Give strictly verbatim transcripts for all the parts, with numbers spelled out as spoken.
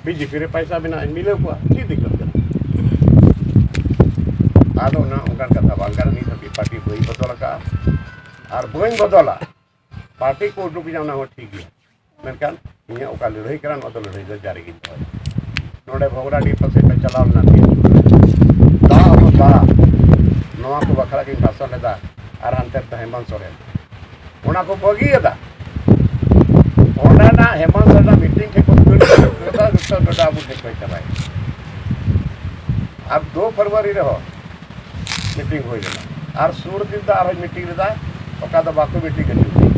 BJP ᱨᱮ ᱯᱟᱭᱥᱟ ᱢᱮᱱᱟᱜᱼᱟ, ᱢᱤᱞᱟᱹᱣ ᱠᱚᱣᱟ, ᱪᱮᱫ ᱫᱤᱠᱠᱟᱛ ᱠᱟᱱᱟ? ᱟᱫᱚ ᱚᱱᱟ ᱚᱱᱠᱟᱱ ᱠᱟᱛᱷᱟ ᱵᱟᱝ ᱠᱟᱱᱟ᱾ ᱱᱤᱛ ᱦᱟᱹᱵᱤᱡ ᱯᱟᱨᱴᱤ ᱵᱟᱹᱧ ᱵᱚᱫᱚᱞ ᱟᱠᱟᱫᱼᱟ ᱟᱨ ᱵᱟᱹᱧ ᱵᱚᱫᱚᱞᱟ᱾ ᱯᱟᱨᱴᱤ ᱠᱚ ᱩᱰᱩᱠᱤᱧᱟ, ᱚᱱᱟ ᱦᱚᱸ ᱴᱷᱤᱠ ᱜᱮᱭᱟ, ᱢᱮᱱᱠᱷᱟᱱ ᱤᱧᱟᱹᱜ ᱚᱠᱟ ᱞᱟᱹᱲᱦᱟᱹᱭ ᱠᱟᱱᱟ, ᱱᱚᱣᱟ ᱫᱚ ᱞᱟᱹᱲᱦᱟᱹᱭ ᱫᱚ ᱡᱟᱹᱨᱤ ᱜᱤᱧ ᱫᱚᱦᱚᱭᱟ᱾ ᱱᱚᱰᱮ ᱵᱷᱚᱜᱽᱨᱟᱰᱤ ᱯᱟᱥᱮ ᱯᱮ ᱪᱟᱞᱟᱣ ᱞᱮᱱᱟ, ᱫᱟᱜ ᱦᱚᱸ ᱫᱟᱜ, ᱱᱚᱣᱟ ᱠᱚ ᱵᱟᱠᱷᱨᱟ ᱜᱤᱧ ᱵᱷᱟᱥᱚᱱ ᱞᱮᱫᱟ᱾ ᱟᱨ ᱦᱟᱱᱛᱮ ᱫᱚ ᱦᱮᱢᱚᱱᱛ ᱥᱚᱨᱮᱱ, ᱚᱱᱟ ᱠᱚ ᱵᱟᱹᱜᱤᱭᱟᱫᱟ᱾ ᱚᱸᱰᱮᱱᱟᱜ ᱦᱮᱢᱚᱱᱛ ᱥᱚᱨᱮᱱᱟᱜ ᱢᱤᱴᱤᱝ ᱴᱷᱮᱱ ᱠᱚ ᱫᱟᱹᱲ ᱠᱮᱫᱟ, ᱡᱚᱛᱚ ᱱᱚᱰᱮ ᱟᱵᱚ ᱴᱷᱮᱱ ᱠᱚ ᱪᱟᱵᱟᱭᱮᱱᱟ᱾ ᱟᱨ ᱫᱩ ᱯᱷᱮᱵᱽᱨᱩᱣᱟᱨᱤ ᱨᱮᱦᱚᱸ ᱢᱤᱴᱤᱝ ᱦᱩᱭ ᱞᱮᱱᱟ᱾ ᱟᱨ ᱥᱩᱨ ᱫᱤᱱ ᱫᱚ ᱟᱨᱦᱚᱸ ᱢᱤᱴᱤᱝ ᱞᱮᱫᱟ, ᱚᱠᱟ ᱫᱚ ᱵᱟᱠᱚ ᱢᱤᱴᱤᱝ ᱦᱚᱪᱚ ᱠᱚᱣᱟ᱾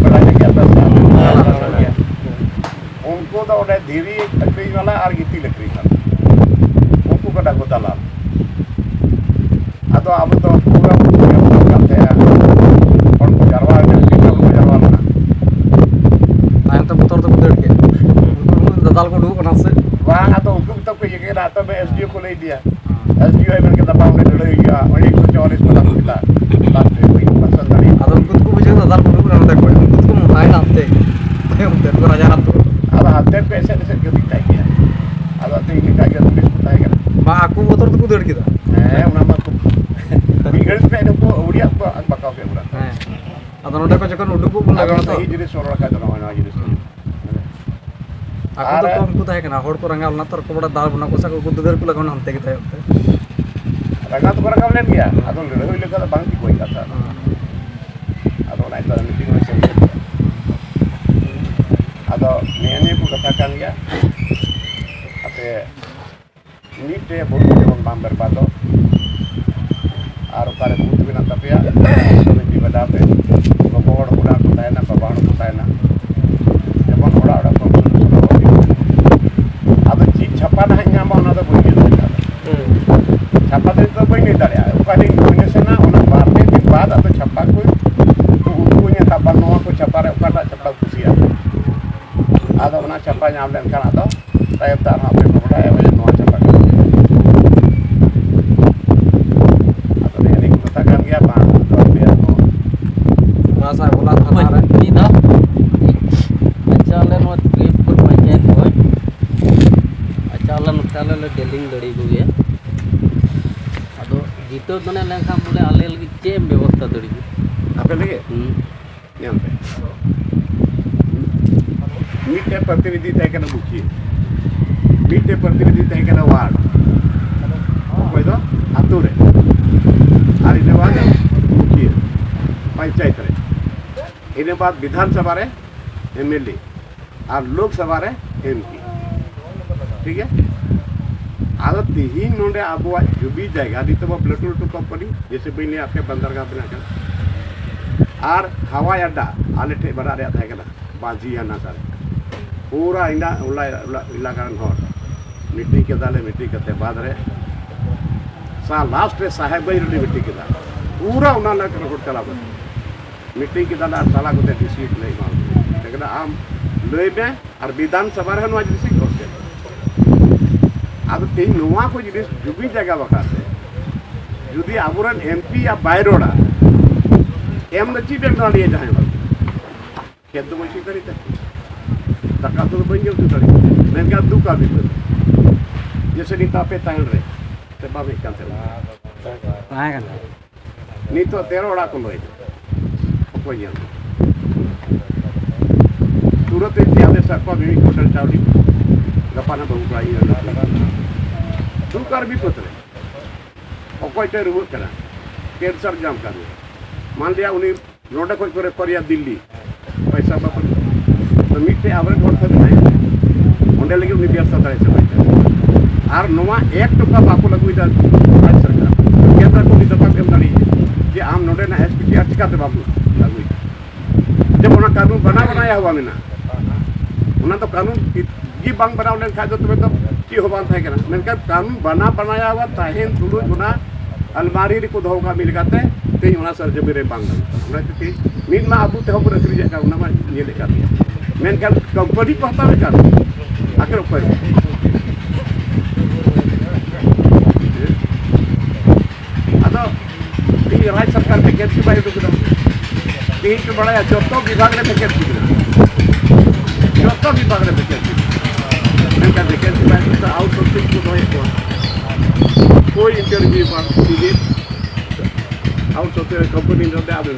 ᱵᱟᱲᱟᱭ ᱜᱮᱭᱟ ᱯᱮ ᱥᱮ? ᱩᱱᱠᱩ ᱫᱚ ᱚᱸᱰᱮ ᱫᱷᱤᱨᱤ ᱟᱹᱠᱷᱨᱤᱧ ᱵᱟᱞᱟ ᱟᱨ ᱜᱤᱛᱤᱞ ᱟᱹᱠᱷᱨᱤᱧ ᱵᱟᱞᱟ, ᱩᱱᱠᱩ ᱠᱟᱱᱟ ᱠᱚ ᱫᱟᱞᱟᱞ᱾ ᱟᱫᱚ ᱟᱵᱚ ᱫᱚ ᱯᱩᱨᱟᱹ ᱵᱚᱱ ᱧᱮᱞ ᱠᱟᱱ ᱛᱟᱦᱮᱸᱜᱼᱟ, ᱦᱚᱲ ᱠᱚ ᱡᱟᱨᱣᱟ ᱞᱮᱱᱟ, ᱛᱤᱱᱟᱹᱜ ᱦᱚᱲ ᱠᱚ ᱡᱟᱨᱣᱟ ᱞᱮᱱᱟ᱾ ᱛᱟᱭᱚᱢ ᱛᱮ ᱵᱚᱛᱚᱨ ᱛᱮᱠᱚ ᱫᱟᱹᱲ ᱠᱮᱫ᱾ ᱩᱱᱠᱩ ᱫᱟᱫᱟᱞ ᱠᱚ ᱩᱰᱩᱠᱚᱜ ᱠᱟᱱᱟ ᱥᱮ? ᱵᱟᱝ, ᱟᱫᱚ ᱩᱱᱠᱩ ᱜᱮᱛᱚ ᱠᱚ ᱤᱭᱟᱹ ᱠᱮᱫᱟ, ᱛᱚᱵᱮ ᱮᱥ ᱰᱤ ᱳ ᱠᱚ ᱞᱟᱹᱭ ᱤᱫᱤᱭᱟ᱾ ᱮᱥ ᱰᱤ ᱳ ᱢᱮᱱ ᱠᱮᱫᱟ, "ᱵᱟᱝ, ᱚᱸᱰᱮ ᱞᱟᱹᱲᱦᱟᱹᱭ ᱦᱩᱭᱩᱜᱼᱟ, ᱚᱸᱰᱮ ᱮᱠᱥᱚ ᱪᱩᱣᱟᱞᱤᱥ ᱠᱚ ᱫᱟᱞ ᱠᱮᱫᱟ, ᱞᱟᱥᱴ ᱨᱮ ᱵᱟᱹᱧ ᱯᱟᱥᱱᱟᱣ ᱫᱟᱲᱮᱭᱟᱜᱼᱟ᱾" ᱟᱫᱚ ᱩᱱᱠᱩ ᱫᱚᱠᱚ ᱵᱩᱡᱷᱟᱹᱣ ᱫᱟᱫᱟᱞ ᱠᱚ ᱩᱰᱩᱠ ᱮᱱᱟ ᱱᱚᱛᱮ ᱠᱷᱚᱱ, ᱩᱱᱠᱩ ᱫᱚᱠᱚ ᱢᱚᱴᱟᱭᱮᱱᱟ ᱦᱟᱱᱛᱮ, ᱚᱱᱛᱮ ᱫᱚᱠᱚ ᱨᱟᱡᱟ ᱨᱟᱢ ᱛᱟᱠᱚ᱾ ᱟᱫᱚ ᱦᱟᱱᱛᱮ ᱠᱚ ᱮᱥᱮᱫ ᱮᱥᱮᱫ ᱠᱚ ᱢᱮᱛᱟᱭ ᱜᱮᱭᱟ, ᱟᱫᱚ ᱟᱫᱚ ᱤᱧ ᱢᱮᱛᱟᱭ ᱜᱮᱭᱟ, ᱯᱩᱞᱤᱥ ᱠᱚ ᱛᱟᱦᱮᱸ ᱠᱟᱱᱟ᱾ ᱵᱟᱝ, ᱟᱠᱚ ᱵᱚᱛᱚᱨ ᱛᱮᱠᱚ ᱫᱟᱹᱲ ᱠᱮᱫᱟ᱾ ᱦᱮᱸ, ᱚᱱᱟ ᱢᱟ ᱠᱷᱩᱵ ᱢᱤᱫ ᱜᱷᱟᱹᱲᱤᱡ ᱛᱮ ᱱᱩᱠᱩ ᱟᱹᱣᱲᱤᱭᱟᱜ ᱠᱚ ᱟᱠᱵᱟᱠᱟᱣ ᱠᱮᱫ ᱵᱚᱱᱟ᱾ ᱦᱮᱸ, ᱟᱫᱚ ᱱᱚᱸᱰᱮ ᱠᱷᱚᱱ ᱡᱚᱠᱷᱚᱱ ᱩᱰᱩᱠᱚᱜ ᱵᱚᱱ ᱟᱫᱚ ᱞᱟᱜᱟᱣ ᱱᱟ ᱛᱚ᱾ ᱥᱟᱹᱦᱤ ᱡᱤᱱᱤᱥ ᱨᱚᱲ ᱨᱟᱠᱟᱵ ᱫᱚ ᱱᱚᱜᱼᱚᱭ ᱱᱚᱣᱟ ᱡᱤᱱᱤᱥ ᱠᱟᱱᱟ᱾ ᱟᱠᱚ ᱟᱨ ᱫᱚᱠᱚ ᱩᱱᱠᱩ ᱛᱟᱦᱮᱸ ᱠᱟᱱᱟ, ᱦᱚᱲ ᱠᱚ ᱨᱟᱸᱜᱟᱣ ᱞᱮᱱᱟ ᱛᱚ, ᱠᱚ ᱵᱚᱲᱟ ᱫᱟᱞ ᱵᱚᱱᱟ ᱠᱚ ᱥᱮ ᱩᱱᱠᱩ ᱫᱟᱹᱫᱟᱹᱨ ᱠᱚ ᱞᱟᱜᱟᱣ ᱱᱟ ᱦᱟᱱᱛᱮ ᱜᱮ ᱛᱟᱭᱚᱢ ᱛᱮ᱾ ᱨᱟᱸᱜᱟᱣ ᱫᱚᱠᱚ ᱨᱟᱸᱜᱟᱣ ᱞᱮᱱ ᱜᱮᱭᱟ, ᱟᱫᱚ ᱞᱟᱹᱲᱦᱟᱹᱭ ᱞᱮᱠᱟ ᱫᱚ ᱵᱟᱝ ᱴᱷᱤᱠ ᱦᱩᱭ ᱠᱟᱛᱷᱟ᱾ ᱦᱮᱸ᱾ ᱟᱫᱚ ᱚᱱᱟ ᱤᱭᱟᱹᱛᱮ ᱢᱤᱴᱤᱝ ᱦᱚᱸ ᱪᱮᱫ ᱦᱩᱭᱩᱜ ᱜᱮᱭᱟ᱾ ᱟᱫᱚ ᱱᱤᱭᱟᱹ ᱱᱤᱭᱟᱹ ᱠᱚ ᱠᱟᱛᱷᱟ ᱠᱟᱱ ᱜᱮᱭᱟ᱾ ᱟᱯᱮ ᱢᱤᱫᱴᱮᱡ ᱵᱷᱳᱴ ᱡᱮᱢᱚᱱ ᱵᱟᱝ ᱵᱮᱨᱵᱟᱫᱚᱜ᱾ ᱟᱨ ᱚᱠᱟᱨᱮ ᱵᱩᱛᱷ ᱢᱮᱱᱟᱜ ᱛᱟᱯᱮᱭᱟ, ᱥᱚᱢᱤᱛᱤ ᱵᱟᱰᱟᱭ ᱯᱮ᱾ ᱜᱚᱜᱚ ᱦᱚᱲ ᱠᱚᱲᱟ ᱠᱚ ᱛᱟᱦᱮᱱᱟ, ᱵᱟᱵᱟ ᱦᱚᱲ ᱠᱚ ᱛᱟᱦᱮᱱᱟ, ᱡᱮᱢᱚᱱ ᱚᱲᱟᱜ ᱚᱲᱟᱜ ᱠᱷᱚᱱ ᱟᱫᱚ ᱪᱮᱫ ᱪᱷᱟᱯᱟ ᱱᱟᱦᱟᱜ ᱧᱟᱢᱟ, ᱚᱱᱟ ᱫᱚ ᱵᱟᱹᱧ ᱞᱟᱹᱭ ᱫᱟᱲᱮᱭᱟᱜᱼᱟ᱾ ᱦᱩᱸ᱾ ᱪᱷᱟᱯᱟ ᱫᱚ ᱱᱤᱛᱚᱜ ᱵᱟᱹᱧ ᱞᱟᱹᱭ ᱫᱟᱲᱮᱭᱟᱜᱼᱟ᱾ ᱚᱠᱟ ᱨᱤᱧ ᱱᱚᱢᱤᱱᱮᱥᱚᱱᱟ, ᱚᱱᱟ ᱵᱟᱨ ᱯᱮ ᱫᱤᱱ ᱵᱟᱫ ᱟᱫᱚ ᱪᱷᱟᱯᱟ ᱠᱚ, ᱩᱱᱠᱩ ᱧᱮᱞ ᱦᱟᱸᱜ ᱵᱟᱝ ᱱᱚᱣᱟ ᱠᱚ ᱪᱷᱟᱯᱟ ᱨᱮ ᱚᱠᱟᱴᱟᱜ ᱪᱷᱟᱯᱟ ᱠᱩᱥᱤᱭᱟᱜᱼᱟ᱾ ᱟᱫᱚ ᱚᱱᱟ ᱪᱷᱟᱯᱟ ᱧᱟᱢ ᱞᱮᱱᱠᱷᱟᱱ ᱟᱫᱚ ᱛᱟᱭᱚᱢ ᱛᱮ ᱟᱨᱦᱚᱸ ᱟᱯᱮ ᱠᱚ ᱵᱟᱰᱟᱭᱟ ᱵᱚᱞᱮ ᱱᱚᱣᱟ ᱪᱷᱟᱯᱟ ᱠᱟᱱᱟ᱾ ᱟᱫᱚ ᱱᱮᱜᱼᱮ ᱱᱤᱭᱟᱹ ᱠᱚ ᱠᱟᱛᱷᱟ ᱠᱟᱱ ᱜᱮᱭᱟ, ᱵᱟᱝ ᱫᱚ ᱟᱯᱮᱭᱟᱜ ᱦᱚᱸ᱾ ᱱᱚᱣᱟ ᱥᱟᱭ ᱵᱚᱞᱟ ᱛᱷᱟᱱᱟ ᱨᱮ᱾ ᱢᱤᱫ ᱫᱷᱟᱣ᱾ ᱟᱪᱪᱷᱟ, ᱟᱞᱮ ᱱᱚᱣᱟ ᱴᱨᱤᱯ ᱠᱚ ᱯᱟᱸᱡᱟ ᱟᱞᱮ ᱱᱚᱛᱮ ᱟᱞᱮ ᱞᱮ ᱰᱮᱞᱤᱝ ᱫᱟᱲᱮᱭᱟᱠᱚ ᱜᱮᱭᱟ᱾ ᱟᱫᱚ ᱡᱤᱛᱟᱹᱣ ᱫᱚ ᱞᱮᱱᱠᱷᱟᱱ ᱵᱚᱞᱮ ᱟᱞᱮ ᱞᱟᱹᱜᱤᱫ ᱪᱮᱫ ᱮᱢ ᱵᱮᱵᱚᱥᱛᱷᱟ ᱫᱟᱲᱮᱭᱟᱜᱼᱟ? ᱟᱯᱮ ᱞᱟᱹᱜᱤᱫ? ᱦᱩᱸ᱾ ᱧᱮᱞ ᱯᱮ, ᱢᱤᱫᱴᱮᱡ ᱯᱨᱚᱛᱤᱱᱤᱫᱷᱤ ᱛᱟᱦᱮᱸ ᱠᱟᱱᱟ ᱢᱩᱠᱷᱤᱭᱟᱹ, ᱢᱤᱫᱴᱮᱡ ᱯᱨᱚᱛᱤᱱᱤᱫᱷᱤ ᱛᱟᱦᱮᱸ ᱠᱟᱱᱟ ᱣᱟᱨᱰ, ᱚᱠᱚᱭ ᱫᱚ ᱟᱛᱳ ᱨᱮ, ᱟᱨ ᱤᱱᱟᱹ ᱵᱟᱫ ᱢᱩᱠᱷᱤᱭᱟᱹ ᱯᱚᱧᱪᱟᱭᱮᱛ ᱨᱮ, ᱤᱱᱟᱹ ᱵᱟᱫ ᱵᱤᱫᱷᱟᱱ ᱥᱚᱵᱷᱟ ᱨᱮ ᱮᱢ ᱮᱞ ᱮ, ᱟᱨ ᱞᱳᱠ ᱥᱚᱵᱷᱟ ᱨᱮ ᱮᱢ ᱯᱤ᱾ ᱴᱷᱤᱠ ᱜᱮᱭᱟ? ᱟᱫᱚ ᱛᱤᱦᱤᱧ ᱱᱚᱰᱮ ᱟᱵᱚᱣᱟᱜ ᱡᱩᱢᱤ ᱡᱟᱭᱜᱟ, ᱱᱤᱛᱚᱜ ᱢᱟ ᱞᱟᱹᱴᱩ ᱞᱟᱹᱴᱩ ᱠᱳᱢᱯᱟᱱᱤ, ᱡᱮᱭᱥᱮ ᱵᱟᱹᱧ ᱞᱟᱹᱭᱟ ᱟᱯᱮ ᱵᱟᱱᱫᱟᱨᱜᱟᱦ ᱵᱮᱱᱟᱜ ᱠᱟᱱᱟ, ᱟᱨ ᱦᱟᱣᱟᱭ ᱟᱰᱰᱟ ᱟᱞᱮ ᱴᱷᱮᱡ ᱵᱟᱱᱟᱜ ᱨᱮᱭᱟᱜ ᱛᱟᱦᱮᱸ ᱠᱟᱱᱟ ᱵᱟᱡᱤᱭᱟᱱᱟ ᱥᱟᱨᱮ᱾ ᱯᱩᱨᱟ ᱤᱱᱟ ᱩᱞᱟ ᱩᱞᱟ ᱮᱞᱟᱠᱟ ᱨᱮᱱ ᱦᱚᱲ ᱢᱤᱴᱤᱝ ᱠᱮᱫᱟᱞᱮ, ᱢᱤᱴᱤᱝ ᱠᱟᱛᱮ ᱵᱟᱫ ᱨᱮ ᱥᱟ ᱞᱟᱥᱴ ᱨᱮ ᱥᱟᱦᱮᱵᱽᱜᱚᱸᱡᱽ ᱨᱮᱞᱮ ᱢᱤᱴᱤᱝ ᱠᱮᱫᱟ᱾ ᱯᱩᱨᱟ ᱚᱱᱟ ᱮᱞᱟᱠᱟ ᱨᱮᱱ ᱦᱚᱲ ᱪᱟᱞᱟᱣ ᱠᱟᱛᱮ ᱢᱤᱴᱤᱝ ᱠᱮᱫᱟ ᱞᱮ ᱟᱨ ᱪᱟᱞᱟᱣ ᱠᱟᱛᱮ ᱰᱤᱥᱤ ᱞᱮ ᱮᱢᱟ ᱠᱚ ᱠᱟᱱᱟ᱾ ᱟᱢ ᱞᱟᱹᱭ ᱢᱮ, ᱟᱨ ᱵᱤᱫᱷᱟᱱ ᱥᱚᱵᱷᱟ ᱨᱮᱦᱚᱸ ᱱᱚᱣᱟ ᱡᱤᱱᱤᱥ ᱤᱧ ᱠᱚᱥ ᱠᱮᱫᱟ᱾ ᱟᱫᱚ ᱛᱮᱦᱮᱧ ᱱᱚᱣᱟ ᱠᱚ ᱡᱤᱱᱤᱥ ᱡᱩᱢᱤ ᱡᱟᱭᱜᱟ ᱵᱟᱠᱷᱨᱟ ᱛᱮ ᱡᱩᱫᱤ ᱟᱵᱚᱨᱮᱱ ᱮᱢ ᱯᱤ ᱭᱟᱜ ᱵᱟᱭ ᱨᱚᱲᱟ, ᱮᱢ ᱫᱚ ᱪᱮᱫ ᱵᱮᱱ ᱨᱚᱲ ᱤᱭᱟᱹ ᱡᱟᱦᱟᱸᱭ ᱵᱟᱝ? ᱠᱷᱮᱛ ᱫᱚ ᱵᱟᱹᱧ ᱥᱤ ᱫᱟᱲᱮᱭᱟᱜ ᱛᱟᱠᱚᱣᱟ, ᱫᱟᱠᱟ ᱩᱛᱩ ᱫᱚ ᱵᱟᱹᱧ ᱡᱚᱢ ᱦᱚᱪᱚ ᱫᱟᱲᱮᱭᱟᱜ ᱠᱟᱱᱟ᱾ ᱢᱮᱱᱠᱷᱟᱱ ᱫᱩᱠ ᱟᱨ ᱵᱤᱯᱚᱫ ᱡᱮᱥᱮ ᱱᱤᱛ ᱟᱯᱮ ᱛᱟᱦᱮᱱ ᱨᱮ ᱥᱮ ᱵᱟᱢ ᱦᱮᱡ ᱠᱟᱱ ᱛᱟᱦᱮᱸᱱᱟ᱾ ᱛᱟᱦᱮᱸ ᱠᱟᱱᱟ᱾ ᱱᱤᱛᱚᱜ ᱛᱮᱨᱚ ᱚᱲᱟᱜ ᱠᱚ ᱞᱟᱹᱭ ᱫᱟ᱾ ᱚᱠᱚᱭ ᱧᱮᱞ ᱫᱟ? ᱛᱩᱨᱟᱹᱛ ᱤᱫᱤ ᱟᱞᱮ ᱥᱟᱵ ᱠᱚᱣᱟ ᱢᱤᱢᱤᱫ ᱠᱩᱭᱱᱴᱟᱞ ᱪᱟᱣᱞᱮ᱾ ᱜᱟᱯᱟ ᱱᱟᱜ ᱵᱟᱹᱦᱩ ᱠᱚᱲᱟ ᱤᱭᱟᱹ ᱫᱩᱠ ᱟᱨ ᱵᱤᱯᱚᱫ ᱨᱮ᱾ ᱚᱠᱚᱭ ᱪᱚᱭ ᱨᱩᱣᱟᱹᱜ ᱠᱟᱱᱟ, ᱠᱮᱱᱥᱟᱨ ᱧᱟᱢ ᱠᱟᱫᱮᱭᱟ, ᱢᱟᱱ ᱞᱤᱭᱟ ᱩᱱᱤ ᱱᱚᱰᱮ ᱠᱷᱚᱡ ᱠᱚ ᱨᱮᱯᱷᱟᱨ ᱮᱭᱟ ᱫᱤᱞᱞᱤ, ᱯᱚᱭᱥᱟ ᱵᱟᱹᱱᱩᱜ᱾ ᱛᱚ ᱢᱤᱫᱴᱮᱡ ᱟᱵᱚᱨᱮᱱ ᱦᱚᱲ ᱠᱚ ᱢᱮᱱᱟᱭᱟ, ᱚᱸᱰᱮ ᱞᱟᱹᱜᱤᱫ ᱩᱱᱤ ᱵᱮᱵᱽᱥᱟ ᱫᱟᱲᱮ ᱥᱮ ᱵᱟᱭ ᱫᱟᱲᱮ? ᱟᱨ ᱱᱚᱣᱟ ᱮᱠ ᱴᱟᱠᱟ ᱵᱟᱠᱚ ᱞᱟᱹᱜᱩᱭᱮᱫᱟ ᱨᱟᱡᱽ ᱥᱚᱨᱠᱟᱨ, ᱠᱮᱱᱫᱨᱚ ᱠᱚ ᱩᱱᱤ ᱫᱚ ᱵᱟᱝ ᱮᱢ ᱫᱟᱲᱮᱭᱟᱜᱼᱟ ᱡᱮ ᱟᱢ ᱱᱚᱰᱮᱱᱟᱜ ᱮᱥ ᱯᱤ ᱴᱤ ᱟᱨ ᱪᱤᱠᱟᱹᱛᱮ ᱵᱟᱢ ᱞᱟᱹᱜᱩᱭᱮᱫᱟ? ᱡᱮ ᱚᱱᱟ ᱠᱟᱹᱱᱩᱱ ᱵᱟᱱᱟ ᱵᱟᱱᱟᱭᱟ ᱦᱩᱣᱟ ᱢᱮᱱᱟᱜᱼᱟ, ᱚᱱᱟ ᱫᱚ ᱠᱟᱹᱱᱩᱱ ᱜᱮ ᱵᱟᱝ ᱵᱮᱱᱟᱣ ᱞᱮᱱᱠᱷᱟᱱ ᱫᱚ ᱛᱚᱵᱮ ᱫᱚ ᱪᱮᱫ ᱦᱚᱸ ᱵᱟᱝ ᱛᱟᱦᱮᱸ ᱠᱟᱱᱟ᱾ ᱢᱮᱱᱠᱷᱟᱱ ᱠᱟᱹᱱᱩᱱ ᱵᱟᱱᱟ ᱵᱟᱱᱟᱭᱟ ᱦᱩᱣᱟ ᱛᱟᱦᱮᱱ ᱛᱩᱞᱩᱡ ᱚᱱᱟ ᱟᱞᱢᱟᱨᱤ ᱨᱮᱠᱚ ᱫᱚᱦᱚ ᱠᱟᱜ ᱢᱤᱫ ᱞᱮᱠᱟᱛᱮ ᱛᱮᱦᱮᱧ ᱚᱱᱟ ᱥᱟᱨᱡᱚᱢᱤ ᱨᱮ ᱵᱟᱝ ᱜᱟᱱᱚᱜ ᱠᱟᱱᱟ᱾ ᱚᱱᱟ ᱠᱷᱟᱹᱛᱤᱨ ᱢᱤᱫ ᱢᱟ ᱟᱵᱚ ᱛᱮᱦᱚᱸ ᱵᱚᱱ ᱟᱹᱠᱷᱨᱤᱧᱮᱫ ᱠᱟᱱ, ᱚᱱᱟ ᱢᱟ ᱧᱮᱞᱮᱫ ᱠᱟᱱ ᱜᱮᱭᱟ, ᱢᱮᱱᱠᱷᱟᱱ ᱠᱳᱢᱯᱟᱱᱤ ᱠᱚ ᱦᱟᱛᱟᱣᱮᱫ ᱠᱟᱱ, ᱟᱹᱠᱷᱨᱤᱧ ᱚᱠᱚᱭ? ᱟᱫᱚ ᱛᱮᱦᱮᱧ ᱨᱟᱡᱽ ᱥᱚᱨᱠᱟᱨ ᱵᱷᱮᱠᱮᱱᱥᱤ ᱵᱟᱭ ᱩᱰᱩᱠ ᱮᱫᱟ᱾ ᱛᱮᱦᱮᱧ ᱯᱮ ᱵᱟᱲᱟᱭᱟ ᱡᱚᱛᱚ ᱵᱤᱵᱷᱟᱜᱽ ᱨᱮ ᱵᱷᱮᱠᱮᱱᱥᱤ ᱢᱮᱱᱟᱜᱼᱟ, ᱡᱚᱛᱚ ᱵᱤᱵᱷᱟᱜᱽ ᱨᱮ ᱵᱷᱮᱠᱮᱱᱥᱤ ᱢᱮᱱᱟᱜᱼᱟ᱾ ᱢᱮᱱᱠᱷᱟᱱ ᱵᱷᱮᱠᱮᱱᱥᱤ ᱵᱟᱭ ᱩᱰᱩᱠ ᱮᱫᱟ, out Future ᱨᱮ B participate out sourcing company ᱨᱮ ᱟᱵᱮᱱ